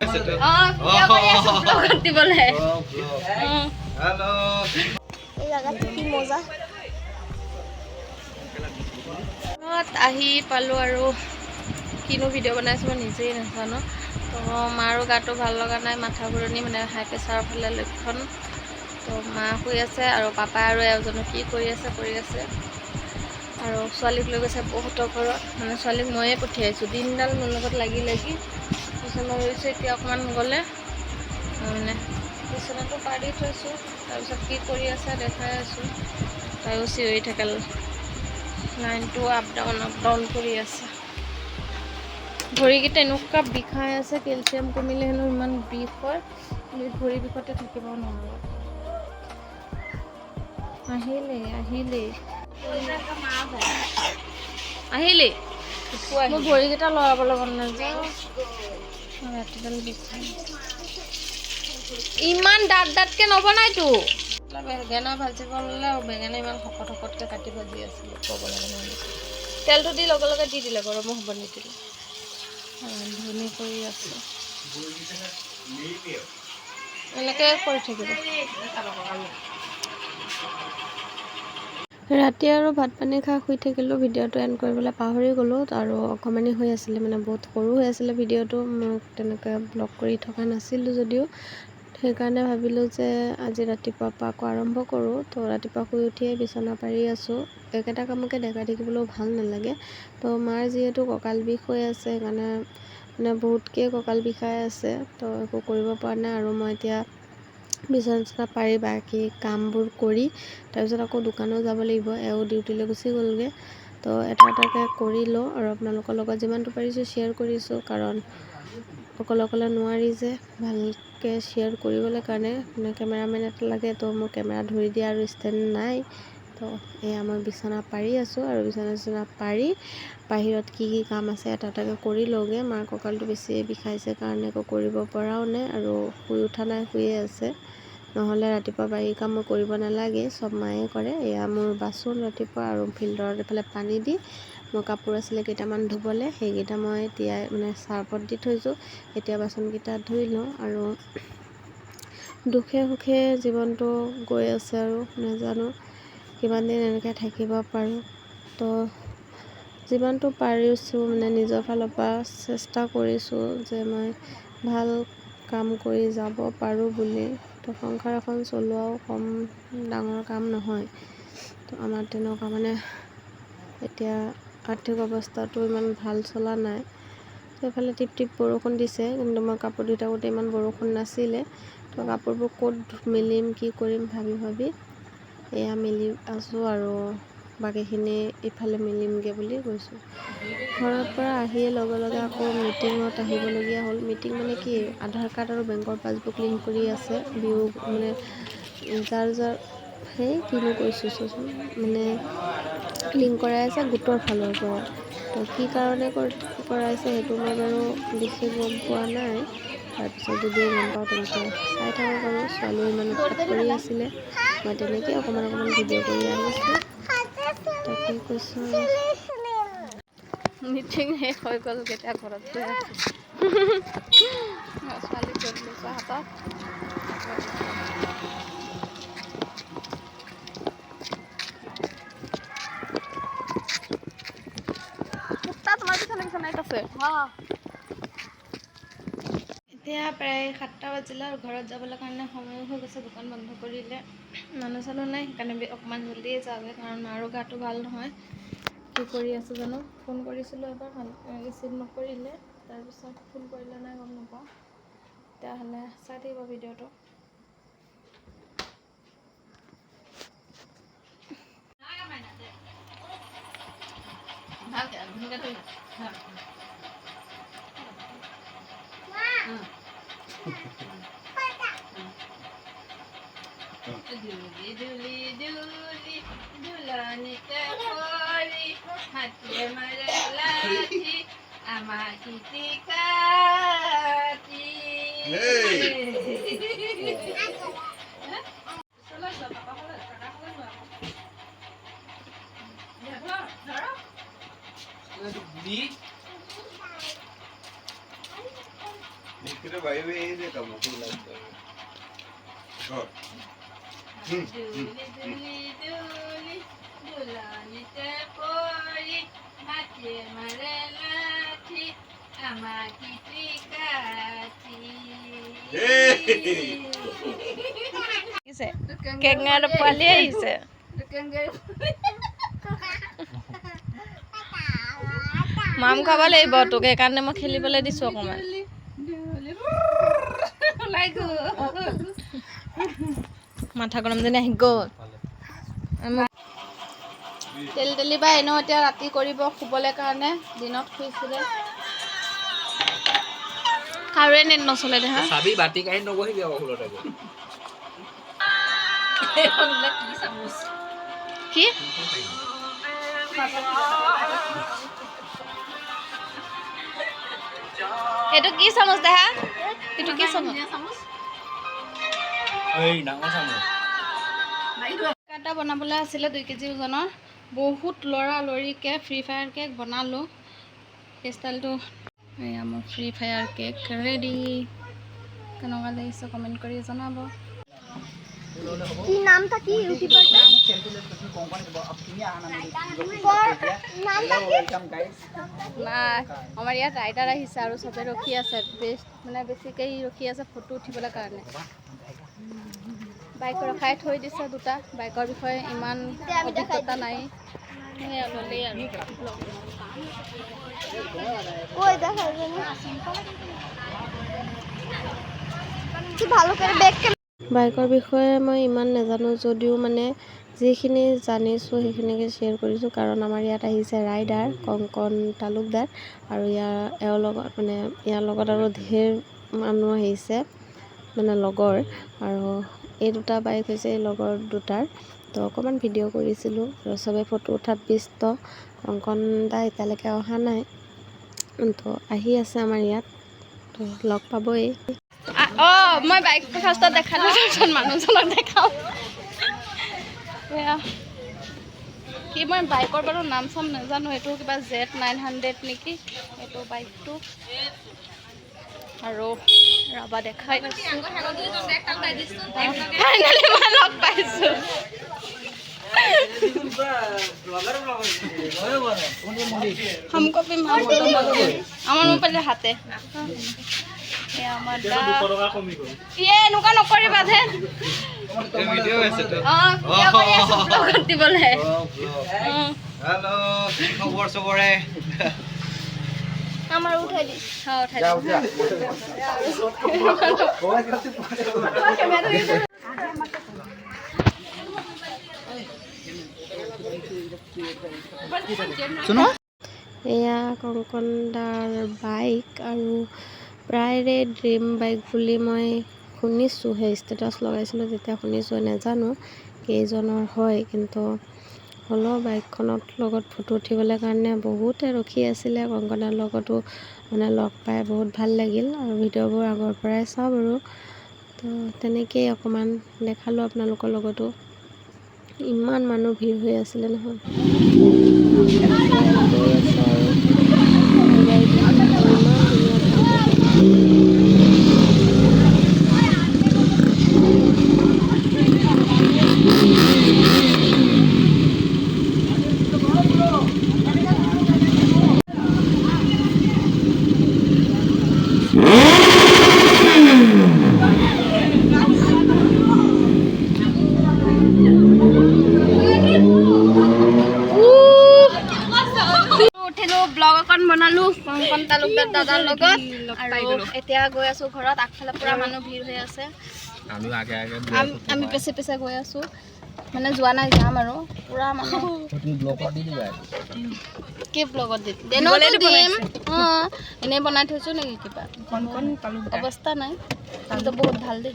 অঁ, ভিডিঅ' কৰি আছো ব্লগত দিবলৈ। অঁ। হেল্ল'। এই জাগাটো কি মজা! ঘৰত আহি পালোঁ আৰু কিনো ভিডিঅ' বনাইছোঁ মই নিজেই নাজানো। তো মাৰো গাটো ভাল লগা নাই, মাথা ঘূৰণি, মানে হাই প্ৰেছাৰৰ ফালে লক্ষণ। তো মা শুই আছে আৰু পাপা আৰু এওঁজনো কি কৰি আছে কৰি আছে। আৰু ছোৱালীক লৈ গৈছে বৌহঁতৰ ঘৰত, মানে ছোৱালীক ময়ে পঠিয়াইছোঁ। দিনডাল মোৰ লগত লাগি লাগি। তাৰপিছত মই ভাবিছোঁ এতিয়া অকণমান গ'লে মানে বিচনাটো পাৰি থৈছোঁ, তাৰপিছত কি কৰি আছে দেখাই আছোঁ। তাইও চিঞৰি থাকে। লাইনটো আপ ডাউন আপ ডাউন কৰি আছে। ভৰিকেইটা এনেকুৱা বিষাই আছে, কেলচিয়াম কমিলে হেনো ইমান বিষ হয়। ভৰি বিষতে থাকিব নোৱাৰোঁ। আহিলেই, আহিলেই, আহিলি। মোৰ ভৰিকেইটা লৰাবলৈ মন নাযায়। ৰাতিডাল বিষাই আছে। ইমান ডাঠ ডাঠকে নবনাইতো। বেঙেনা ভাজিব ল'লে আৰু বেঙেনা ইমান শকত শকতকৈ কাটি ভাজি আছিলোঁ, ক'ব লাগে নহ'লে। তেলটো দি লগে লগে দি দিলে, গৰমো হ'ব নিদিলে। ৰান্ধনি কৰি আছে, এনেকৈ কৰি থাকিব। ৰাতি আৰু ভাত পানী খাই শুই থাকিলোঁ। ভিডিঅ'টো এণ্ড কৰিবলৈ পাহৰি গ'লোঁ আৰু অকণমানি হৈ আছিলে, মানে বহুত সৰু হৈ আছিলে ভিডিঅ'টো। মই তেনেকৈ ব্লগ কৰি থকা নাছিলোঁ যদিও, সেইকাৰণে ভাবিলোঁ যে আজি ৰাতিপুৱাৰ পৰা আকৌ আৰম্ভ কৰোঁ। তো ৰাতিপুৱা শুই উঠিয়ে বিচনা পাৰি আছোঁ। একেটা কামকে দেখাই থাকিবলৈও ভাল নালাগে। তো মাৰ যিহেতু কঁকাল বিষ হৈ আছে, সেইকাৰণে মানে বহুতকৈ কঁকাল বিষাই আছে, তো একো কৰিব পৰা নাই। আৰু মই এতিয়া বিচনা চিচনা পাৰি বাকী কামবোৰ কৰি তাৰপিছত আকৌ দোকানো যাব লাগিব। এও ডিউটিলৈ গুচি গ'লগৈ। তো এটা এটাকৈ কৰি লওঁ আৰু আপোনালোকৰ লগত যিমানটো পাৰিছোঁ শ্বেয়াৰ কৰিছোঁ, কাৰণ অকলে অকলে নোৱাৰি যে ভালকৈ শ্বেয়াৰ কৰিবলৈ কাৰণে মানে কেমেৰামেন এটা লাগে। তো মোৰ কেমেৰা ধৰি দিয়া আৰু ষ্টেণ্ড নাই। তো এয়া মই বিচনা পাৰি আছোঁ আৰু বিচনা চিচনা পাৰি বাহিৰত কি কি কাম আছে এটা এটাকৈ কৰি লওঁগৈ। মাৰ কঁকালটো বেছিয়ে বিষাইছে কাৰণে একো কৰিব পৰাও নাই আৰু শুই উঠা নাই, শুইয়ে আছে। নহ'লে ৰাতিপুৱা বাৰীৰ কাম মই কৰিব নালাগে, চব মায়ে কৰে। এয়া মোৰ বাচন ৰাতিপুৱা আৰু ফিল্টাৰত এইফালে পানী দি মোৰ কাপোৰ আছিলে কেইটামান ধুবলৈ, সেইকেইটা মই তিয়াই মানে চাৰ্ফত দি থৈছোঁ। এতিয়া বাচনকেইটা ধুই লওঁ আৰু দুখে সুখে জীৱনটো গৈ আছে আৰু নাজানো কিমান দিন এনেকৈ থাকিব পাৰোঁ। তো যিমানটো পাৰিছোঁ মানে নিজৰ ফালৰ পৰা চেষ্টা কৰিছোঁ যে মই ভাল কাম কৰি যাব পাৰোঁ বুলি। তো সংসাৰ এখন চলোৱাও কম ডাঙৰ কাম নহয়। তো আমাৰ তেনেকুৱা মানে এতিয়া আৰ্থিক অৱস্থাটো ইমান ভাল চলা নাই। তো এইফালে টিপ টিপ বৰষুণ দিছে, কিন্তু মই কাপোৰ ধুই থাকোঁতে ইমান বৰষুণ নাছিলে। তো কাপোৰবোৰ ক'ত মেলিম, কি কৰিম ভাবি ভাবি এয়া মেলি আছোঁ আৰু বাকীখিনি ইফালে মেলিমগৈ বুলি গৈছোঁ। ঘৰৰ পৰা আহিয়ে লগে লগে আকৌ মিটিঙত আহিবলগীয়া হ'ল। মিটিং মানে কি, আধাৰ কাৰ্ড আৰু বেংকৰ পাছবুক লিংক কৰি আছে। বিহু মানে যাৰ যাৰ সেই কিনো কৈছোঁ চোৱাচোন, মানে লিংক কৰাই আছে গোটৰ ফালৰ পৰা। তো কি কাৰণে কৰাইছে সেইটো মই বাৰু বিশেষ গম পোৱা নাই। তাৰপিছত যদি গম পাওঁ তেন্তে চাই থাকক। আৰু ছোৱালীও ইমান উৎপাত কৰি আছিলে, মই তেনেকেই অকণমান অকণমান ভিডিঅ' কৰি আনিছোঁ। তাকে কৈছোঁ আৰু। মিটিং শেষ হৈ গ'ল, কেতিয়া ঘৰত গৈ আছোঁ। ছোৱালীক গৈ লৈছোঁ হাতত। কুত্তা তোমাৰ পিছনে বিচনাত আছে। এতিয়া প্ৰায় 7টা বাজিলে আৰু ঘৰত যাবলৈ কাৰণে সময়ো হৈ গৈছে। দোকান বন্ধ কৰিলে, মানুহ চানুহ নাই, সেইকাৰণে অকণমান জল্দিয়ে যাওঁগৈ, কাৰণ মাৰো গাটো ভাল নহয়। কি কৰি আছে জানো। ফোন কৰিছিলোঁ এবাৰ, ভাল ৰিচিভ নকৰিলে। তাৰপিছত ফোন কৰিলে নাই গম নাপাওঁ। তেতিয়াহ'লে চাই থাকিব ভিডিঅ'টো। দুলি দুলি দুলি দুলনিতে পৰি হাতীয়ে মাৰে লাঠি আমাক ইটি কাটি। দুলি দুলি দুলনিতে পৰি হাতীয়ে মাৰে লাঠি আমাক কাঠি। কেঙাৰ পোৱালি আহিছে। মাম খাব লাগিব তোক, সেইকাৰণে মই খেলিবলৈ দিছোঁ অকণমান। মাথা গৰম যেনে আহি গ'ল। তেল তেলি বা এনেও এতিয়া ৰাতি কৰিব শুবলৈ কাৰণে, দিনত শুইছিলে। কাৰোৱে নেট নচলে দেখা। চাবি বাতি কাঢ়ি নবহিবি আকৌ ষোল্ল তাৰিখে। কি এইটো? কি চামুচ দেখা? এইটো কি চামুচ? এই ডাঙৰ চামুচ। এটা বনাবলৈ আছিলে 2 কেজি ওজনৰ। বহুত লৰা লৰিকৈ ফ্ৰী ফায়াৰ কেক বনালোঁ। ষ্টাইলটো এয়া। মোৰ ফ্ৰী ফায়াৰ কেক ৰেডি। কেনেকুৱা লাগিছে কমেণ্ট কৰি জনাব। কি নামটা কি ইউটিউবাৰটা? নামটা কি? নাই, আমাৰ ইয়াত ৰাইডাৰ আহিছে আৰু চবে ৰখি আছে। বেছ মানে বেছিকৈ ৰখি আছে ফটো উঠিবলৈ কাৰণে। বাইক ৰখাই থৈ দিছে দুটা। বাইকৰ বিষয়ে ইমান অভিজ্ঞতা নাই। সেয়া ল'লেই আৰু। কই দেখা যায় না। তুই ভালো কৰে ব্যাগ। বাইকৰ বিষয়ে মই ইমান নাজানো যদিও মানে যিখিনি জানিছোঁ সেইখিনিকে শ্বেয়াৰ কৰিছোঁ, কাৰণ আমাৰ ইয়াত আহিছে ৰাইডাৰ কংকন তালুকদাৰ আৰু এওঁৰ লগত মানে ইয়াৰ লগত আৰু ঢেৰ মানুহ আহিছে, মানে লগৰ। আৰু এই দুটা বাইক হৈছে এই লগৰ দুটাৰ। তো অকণমান ভিডিঅ' কৰিছিলোঁ আৰু চবে ফটো উঠাত ব্যস্ত। কংকন দা এতিয়ালৈকে অহা নাই, তো আহি আছে আমাৰ ইয়াত, তো লগ পাবই। অঁ, মই বাইক ফাৰ্ষ্টত দেখালোঁ, তাৰপিছত মানুহজনক দেখাওঁ। এয়া কি, মই বাইকৰ বাৰু নাম চাম নাজানো। এইটো কিবা জেড 900 নেকি এইটো বাইকটো। আৰু ৰবা, দেখাই আছোঁ। ফাইনেলি মই লগ পাইছোঁ। हमको भी मार। আমাৰ মোবাইল হাতে। এয়া আমাৰ দা। ইয়ে, এনেকুৱা নকৰিবা ধে। অঁ, ভিডিঅ' কৰি আছোঁ ব্লগত দিবলৈ। অঁ। হেল্ল', কি খবৰ চবৰে? আমাৰ উঠাই this. অঁ, উঠাই দিম। এয়া কংকন দাৰ বাইক আৰু প্ৰায়ৰে ড্ৰিম বাইক বুলি মই শুনিছোঁ। সেই ষ্টেটাছ লগাইছিলোঁ তেতিয়া শুনিছোঁ। নাজানো কেইজনৰ হয়, কিন্তু হ'লেও বাইকখনত লগত ফটো উঠিবলৈ কাৰণে বহুতে ৰখি আছিলে। কংকনাৰ লগতো মানে লগ পাই বহুত ভাল লাগিল। আৰু ভিডিঅ'বোৰ আগৰ পৰাই চাওঁ বাৰু, তো তেনেকেই অকণমান দেখালোঁ আপোনালোকৰ লগতো। ইমান মানুহ ভিৰ হৈ আছিলে নহয়। গৈ আছে আৰু ইমান ধুনীয়া পৰিৱেশ। উঠিলো, ব্লগ অকণ বনালো কংকন তালুকদাৰ দাদাৰ লগত আৰু এতিয়া গৈ আছো ঘৰত। আগফালে পুৰা মানুহ ভিৰ হৈ আছে। আমিও আগে আগে। আমি পিছে পিছে গৈ আছো, মানে যোৱা নাই, যাম আৰু। পুৰা মানুহ। তুমি ব্লগত দি দিবা। কি ব্লগত দিম? এনেওতো দিম। অঁ, এনেই বনাই থৈছো নেকি কিবা? অৱস্থা নাই, কিন্তু বহুত ভাল দেই।